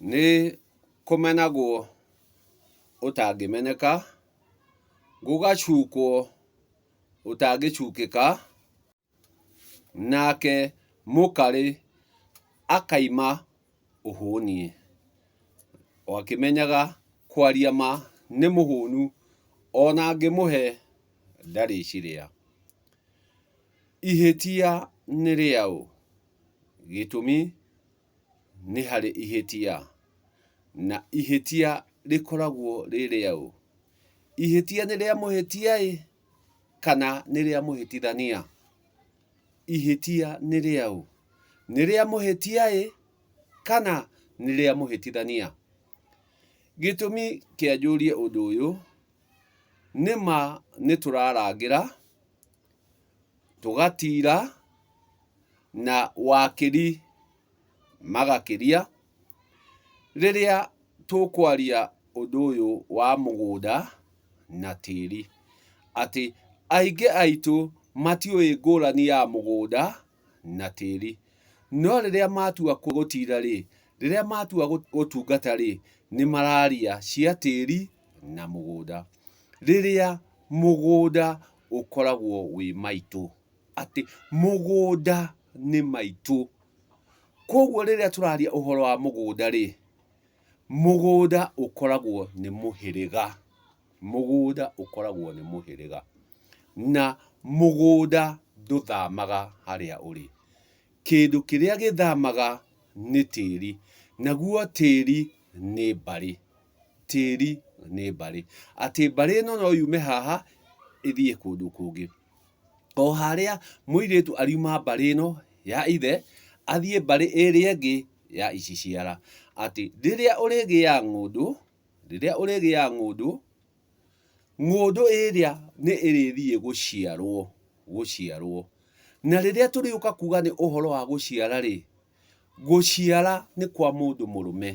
Nĩ kũmenagwo ũtangĩmeneka, gũgacukwo ũtangĩcukĩka, nake mũkarĩ akaima ũhũniĩ. O akĩmenyaga kwaria ma nĩ mũhũnu, ona angĩmũhe ndarĩcirĩa. Ihĩtia nĩ rĩaũ? Gĩtũmi nĩ harĩ ihĩtia, na ihĩtia rĩkoragwo rĩ rĩaũ? Ihĩtia nĩ rĩa mũhĩtia-ĩ, kana nĩ rĩa mũhĩtithania? Ihĩtia nĩ rĩaũ? Nĩ rĩa mũhĩtia-ĩ, kana nĩ rĩa mũhĩtithania? Gĩtũmi kĩa njũrie ũndũ ũyũ, nĩ ma nĩ tũrarangĩra, tũgatira, na wakĩri magakĩria, rĩrĩa tũkwaria ũndũ ũyũ wa mũgũnda na tĩri. Atĩ aingĩ aitũ matiũĩ ngũrani ya mũgũnda na tĩri. No rĩrĩa matua gũtira rĩ, rĩrĩa matua gũtungata rĩ, nĩ mararia cia tĩri na mũgũnda. Rĩrĩa mũgũnda ũkoragwo wĩ maitũ, atĩ mũgũnda nĩ maitũ. Koguo rĩrĩa tũraria ũhoro wa mũgũnda rĩ, mũgũnda ũkoragwo nĩ mũhĩrĩga, mũgũnda ũkoragwo nĩ mũhĩrĩga. Na mũgũnda ndũthamaga harĩa ũrĩ. Kĩndũ kĩrĩa gĩthamaga nĩ tĩri, naguo tĩri nĩ mbarĩ, tĩri nĩ mbarĩ. Atĩ mbarĩ ĩno no yume haha ĩthiĩ kũndũ kũngĩ. O harĩa mũirĩtu ariuma mbarĩ ĩno ya ithe, athiĩ mbarĩ ĩrĩa ĩngĩ ya iciciara. Atĩ rĩrĩa ũrĩgĩaga ng'ũndũ, rĩrĩa ũrĩgĩaga ng'ũndũ, ng'ũndũ ĩrĩa nĩ ĩrĩthiĩ gũciarwo, gũciarwo. Na rĩrĩa tũrĩũka kuga nĩ ũhoro wa gũciara rĩ, gũciara nĩ kwa mũndũ mũrũme.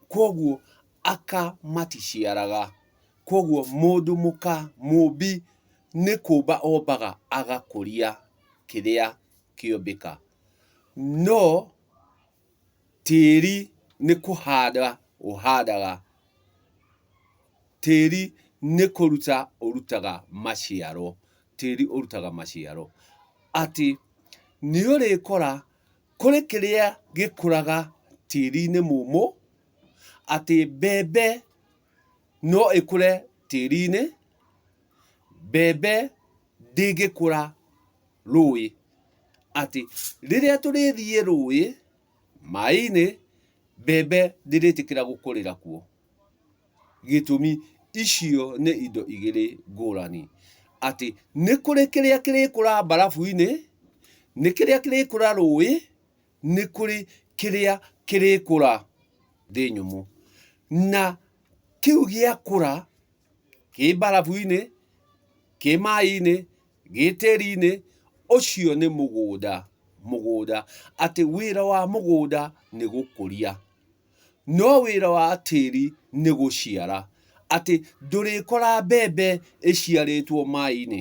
Kwoguo aka maticiaraga. Kwoguo mũndũ mũka mũmbi nĩ kũmba ombaga agakũria kĩrĩa kĩombĩka. No tĩri nĩ kũhanda ũhandaga, tĩri nĩ kũruta ũrutaga maciaro, tĩri ũrutaga maciaro. Atĩ nĩ ũrĩkora kũrĩ kĩrĩa gĩkũraga tĩri-inĩ mũmũ, atĩ mbembe no ĩkũre tĩri-inĩ, mbembe ndĩngĩkũra rũĩ. Atĩ rĩrĩa tũrĩthiĩ rũĩ, maĩ-inĩ, mbembe ndĩrĩtĩkĩra gũkũrĩra kuo. Gĩtũmi, icio nĩ indo igĩrĩ ngũrani. Atĩ nĩ kũrĩ kĩrĩa kĩrĩkũra mbarabu-inĩ, nĩ kĩrĩa kĩrĩkũra rũĩ, nĩ kũrĩ kĩrĩa kĩrĩkũra thĩ nyũmũ. Na kĩu gĩakũra kĩ mbarabu-inĩ, kĩ maĩ-inĩ, gĩ tĩri-inĩ, ũcio nĩ mũgũnda, mũgũnda. Atĩ wĩra wa mũgũnda nĩ gũkũria, no wĩra wa tĩri nĩ gũciara. Atĩ ndũrĩkora mbembe ĩciarĩtwo maĩ-inĩ,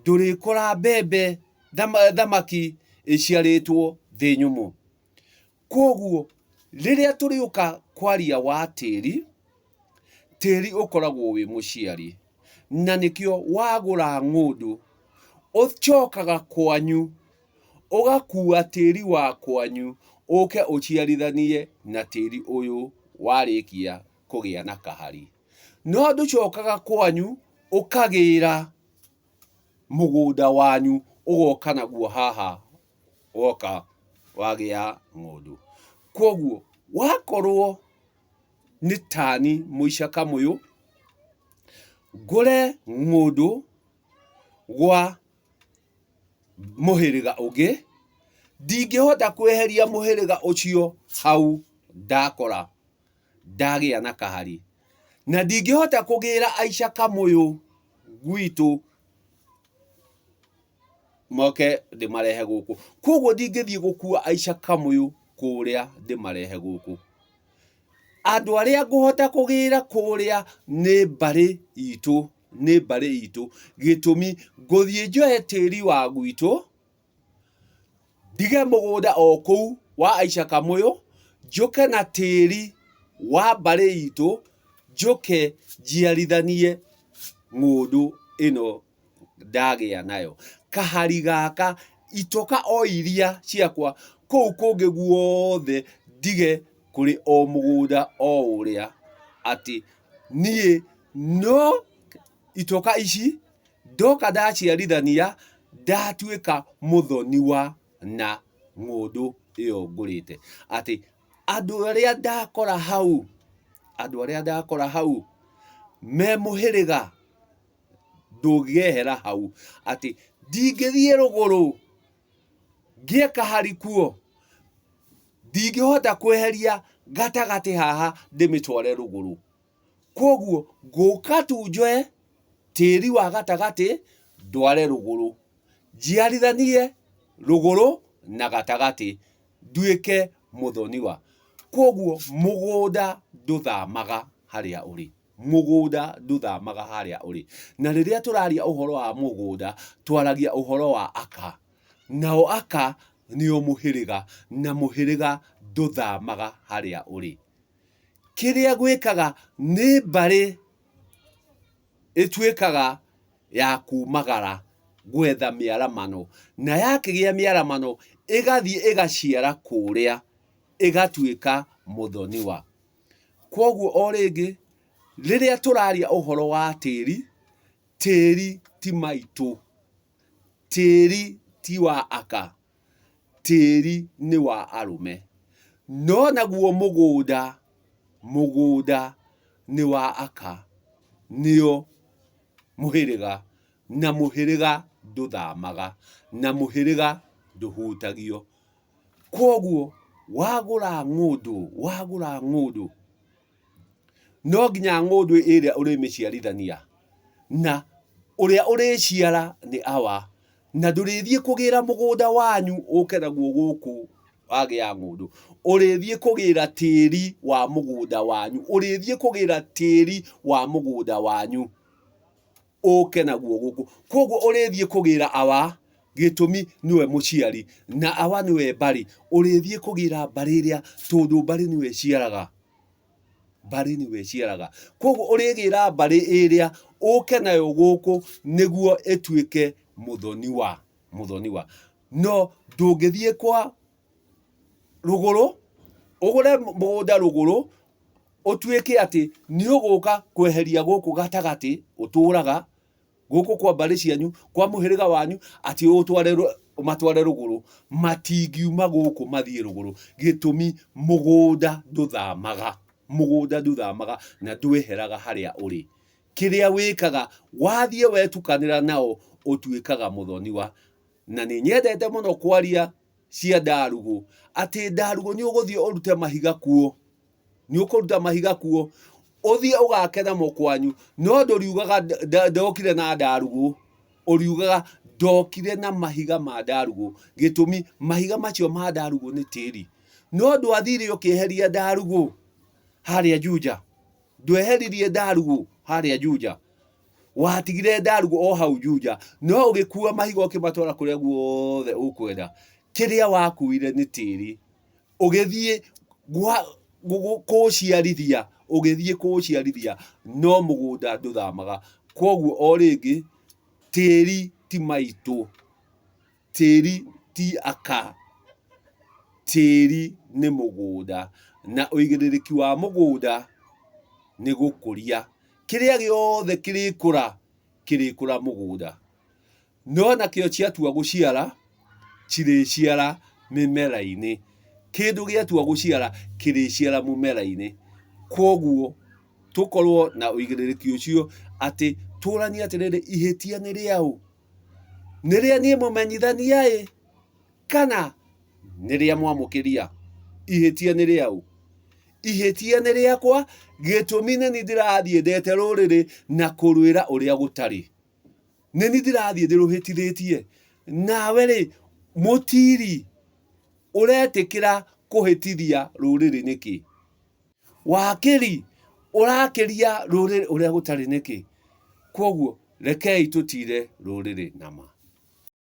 ndũrĩkora mbembe, thamaki ĩciarĩtwo thĩ nyũmũ. Kwoguo rĩrĩa tũrĩũka kwaria wa tĩri, tĩri ũkoragwo wĩ mũciari, na nĩkĩo wagũra ng'ũndũ, ũcokaga kwanyu, ũgakua tĩri wa kwanyu, ũke ũciarithanie na tĩri ũyũ warĩkia kũgĩa na kahari. No ndũcokaga kwanyu ũkagĩra mũgũnda wanyu ũgoka naguo haha woka wagĩa ng'ondu. Kwoguo wakorwo nĩ tani mũica kamũyũ, ngũre ng'ũndũ gwa mũhĩrĩga ũngĩ, ndingĩhota kweheria mũhĩrĩga ũcio hau ndakora ndagĩa na kahari. Na ndingĩhota kũgĩra Aica Kamũyũ gwitũ moke ndĩmarehe gũkũ. Koguo ndingĩthiĩ gũkua Aica Kamũyũ kũrĩa ndĩmarehe gũkũ. Andũ arĩa ngũhota kũgĩra kũrĩa nĩ mbarĩ itũ, nĩ mbarĩ itũ. Gĩtũmi, ngũthiĩ njoe tĩri wa gwitũ, ndige mũgũnda o kũu wa Aica Kamũyũ, Njũke na tĩri wa mbarĩ itũ, njũke njiarithanie ng'ũndũ ĩno ndagĩa nayo. Kahari gaka, itoka o iria ciakwa, kũu kũngĩ guothe ndige kũrĩ o mũgũnda o ũrĩa, atĩ niĩ no itoka ici ndoka ndaciarithania ndatuĩka mũthoniwa na ng'ũndũ ĩyo ngũrĩte. Atĩ andũ arĩa ndakora hau, andũ arĩa ndakora hau me mũhĩrĩga ndũngĩehera hau. Atĩ ndingĩthiĩ rũgũrũ ngĩe kahari kuo, ndingĩhota kweheria gatagatĩ haha ndĩmĩtware rũgũrũ. Kwoguo ngũka tu njoe tĩri wa gatagatĩ ndware rũgũrũ, njiarithanie rũgũrũ na gatagatĩ nduĩke mũthoniwa. Kwoguo mũgũnda ndũthamaga harĩa ũrĩ, mũgũnda ndũthamaga harĩa ũrĩ. Na rĩrĩa tũraria ũhoro wa mũgũnda, twaragia ũhoro wa aka. Nao aka nĩo mũhĩrĩga, na mũhĩrĩga ndũthamaga harĩa ũrĩ. Kĩrĩa gwĩkaga nĩ mbarĩ ĩtuĩkaga ya kumagara gwetha mĩaramano, na yakĩgĩa mĩaramano ĩgathiĩ ĩgaciara kũrĩa, ĩgatuĩka mũthoniwa. Kwoguo o rĩngĩ, rĩrĩa tũraria ũhoro wa tĩri, tĩri ti maitũ, tĩri ti wa aka, Tĩri nĩ wa arũme. No naguo mũgũnda, mũgũnda nĩ wa aka, nĩo mũhĩrĩga, na mũhĩrĩga ndũthamaga, na mũhĩrĩga ndũhutagio. Kwoguo wagũra ng'ũndũ, wagũra ng'ũndũ, no nginya ng'ũndũ ĩrĩa ũrĩmĩciarithania na ũrĩa ũrĩciara nĩ awa, na ndũrĩthiĩ kũgĩra mũgũnda wanyu ũke naguo gũkũ wagĩa ng'ũndũ, ũrĩthiĩ kũgĩra tĩri wa mũgũnda wanyu, ũrĩthiĩ kũgĩra tĩri wa mũgũnda wanyu ũke naguo gũkũ. Koguo ũrĩthiĩ kũgĩra awa, gĩtũmi nĩwe mũciari, na awa nĩwe mbarĩ, ũrĩthiĩ kũgĩra mbarĩ ĩrĩa tondũ mbarĩ nĩyo ĩciaraga. Mbarĩ nĩyo ĩciaraga. Koguo ũrĩgĩra mbarĩ ĩrĩa ũke nayo gũkũ nĩguo ĩtuĩke mũthoniwa, mũthoniwa. No ndũngĩthiĩ kwa rũgũrũ, ũgũre mũgũnda rũgũrũ, ũtuĩke atĩ nĩ ũgũka kweheria gũkũ gatagatĩ ũtũraga, gũkũ kwa mbarĩ cianyu, kwa mũhĩrĩga wanyu, atĩ ũtware ũmatware rũgũrũ, matingiuma gũkũ mathiĩ rũgũrũ. Gĩtũmi mũgũnda ndũthamaga, mũgũnda ndũthamaga na ndweheraga harĩa ũrĩ. Kĩrĩa wĩkaga wathiĩ wetukanĩra nao ũtuĩkaga mũthoniwa. Na nĩ nyendete mũno kwaria cia ndarugũ, atĩ ndarugũ nĩ ũgũthiĩ ũrute mahiga kuo, nĩ ũkũruta mahiga kuo, ũthiĩ ũgake namo kwanyu, no ndũriugaga ndokire na ndarugũ, ũriugaga ndokire na mahiga ma ndarugũ, gĩtũmi mahiga macio ma ndarugũ nĩ tĩri. No ndwathire ũkĩeheria ndarugũ harĩa Juja, ndweheririe ndarugũ harĩa Juja, watigire ndarugũ o hau Juja, no ũgĩkua mahiga ũkĩmatwara kũrĩa guothe ũkwenda. Kĩrĩa wakuire nĩ tĩri, ũgĩthiĩ kũũciarithia, ũgĩthiĩ kũũciarithia, no mũgũnda ndũthamaga. Kwoguo o rĩngĩ, tĩri ti maitũ, tĩri ti aka, tĩri nĩ mũgũnda, na ũigĩrĩrĩki wa mũgũnda nĩ gũkũria. Kĩrĩa gĩothe kĩrĩkũra, kĩrĩkũra mũgũnda. No nakĩo ciatua gũciara, cirĩciara mĩmera-inĩ. Kĩndũ gĩatua gũciara, kĩrĩciara mũmera-inĩ. Kwoguo tũkorwo na ũigĩrĩrĩki ũcio atĩ tũranie atĩrĩrĩ, ihĩtia nĩ rĩaũ? Nĩ rĩa niĩ mũmenyithania-ĩ, kana nĩ rĩa mwamũkĩria? Ihĩtia nĩ rĩaũ? Ihĩtia nĩ rĩakwa, gĩtũmi nĩ niĩ ndĩrathiĩ ndete rũrĩrĩ na kũrwĩra ũrĩa gũtarĩ. Nĩ niĩ ndĩrathiĩ ndĩrũhĩtithĩtie. Nawe-rĩ, mũtiri, ũretĩkĩra kũhĩtithia rũrĩrĩ nĩkĩ? Wakĩri, ũrakĩria rũrĩrĩ ũrĩa gũtarĩ nĩkĩ? Kwoguo rekei tũtire rũrĩrĩ na ma.